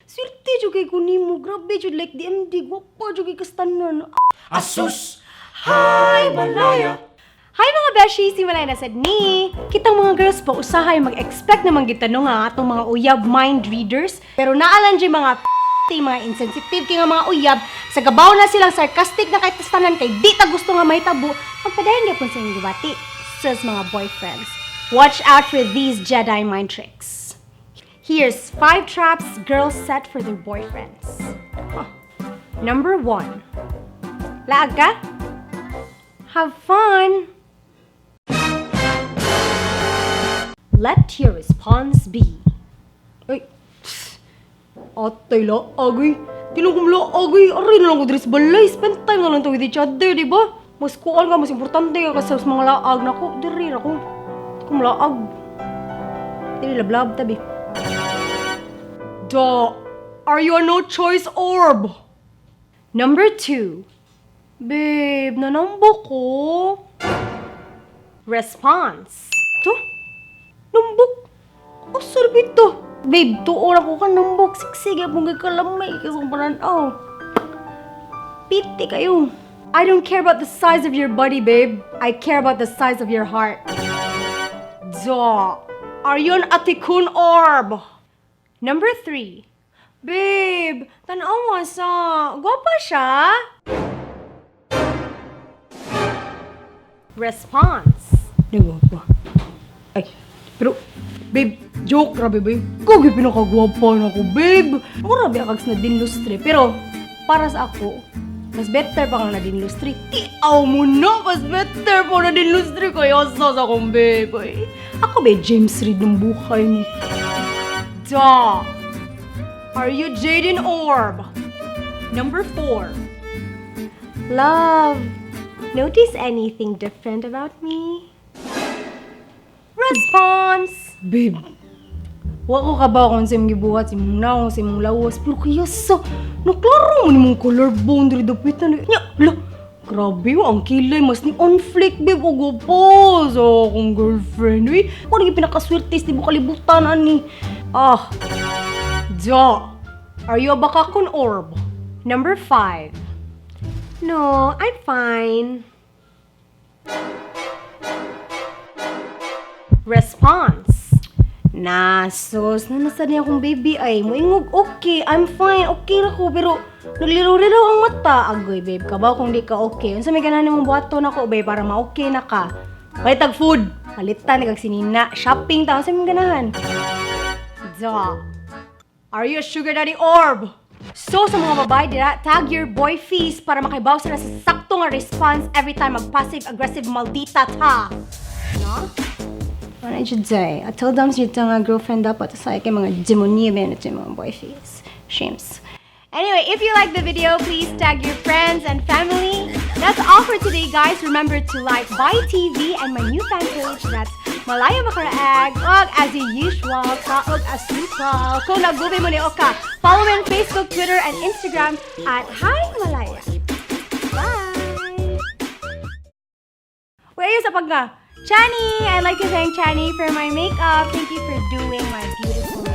Swerte jud kay ko nimo, grabe jud, like DMD, gwapa jud kay kastanan. Asus! Hi, Malaya! Hi, mga beshi! Si Malaya na sad ni! Kitang mga girls po, usahay mag-expect naman gitano nga atong mga uyab mind readers. Pero naalan dyan mga p***, mga insensitive kay nga mga uyab, sa gabaw na silang sarcastic na kahit tastanan kay di ta gusto nga mahitabo, magpadayon gyapon sa inyong gibati. Says mga boyfriends. Watch out for these Jedi mind tricks. Here's five traps girls set for their boyfriends. Huh. Number 1. Laag ka? Have fun! Let your response be. Ay, atay laag eh. Tinong kong laag eh. Aray na lang ko diri sa balay. Spend time na lang to with each other, di ba? Mas kuan ka, mas importante ka kasi sa mga laag na ko. Diri ra ko. Di ko malaag. Diri lablab tabi. Da, are you a no choice orb? Number 2. Babe, nanambo ko. Response. To? Nambok. Oh, sorbito. Babe, tuon ako ka nambok. Siksig, apong kalamay. Kasang pananaw. Piti kayo. I don't care about the size of your body, babe. I care about the size of your heart. Da. Are you an atikun orb? Number 3. Babe, tanaw mo sa. Gwapa siya. Response. Di gwapa. Ay, pero, babe, joke, grabe, babe. Ikaw yung pinakagwapa na ako, babe. Mura ba kags na dinlustre. Pero, para sa ako, mas better pa kang na dinlustre. Tiaw mo na, mas better pa na dinlustre kaya sa akong babe. Ay, ako ba, James Reid ng buhay mo. Da! Are you Jaden Orb? Number 4. Love, notice anything different about me? Response! Babe, wa ko kabaw kung sa imong gibuhat, sa imong naong, sa imong lawas, pero kaya sa, naklaro mo nimong collarbone diri dapitan. Nya, la, grabe oh, ang kilay, mas ni on flick, babe, o gwapo sa akong girlfriend, uy. Ako naging pinakaswerte sa tibuok kalibutan, ani. Ah, da, are you a bakakon orb? Number 5. No, I'm fine. Response. Nasos, na nasa niya akong baby ay moingog, okay, I'm fine, okay ra ko, pero nagliro-liro ang mata. Agoy, babe, kabaw kung di ka okay. Unsa may ganahan nimong buhaton ako, babe, para ma-okay na ka? Palitag food, palitan kag sinina, shopping ta, unsa may ganahan? Da. Are you a sugar daddy orb? So sa mga babae dira, tag your boy fees para makaibaw sila sa sakto nga response every time mag passive aggressive maldita ta. No? Ano jud say? I told them jud nga girlfriend dapat sa kay mga demonyo ba na mga boy fees. Shames. Anyway, if you like the video, please tag your friends and family. That's all for today, guys. Remember to like Bye TV and my new fan page. That's Malaya Makaraag. Og as usual, kaog asukal. Kung nagubi mo ni Oka, follow me on Facebook, Twitter, and Instagram at Hi Malaya. Bye! Uy, ayun sa pagka. Chani! I'd like to thank Chani for my makeup. Thank you for doing my beautiful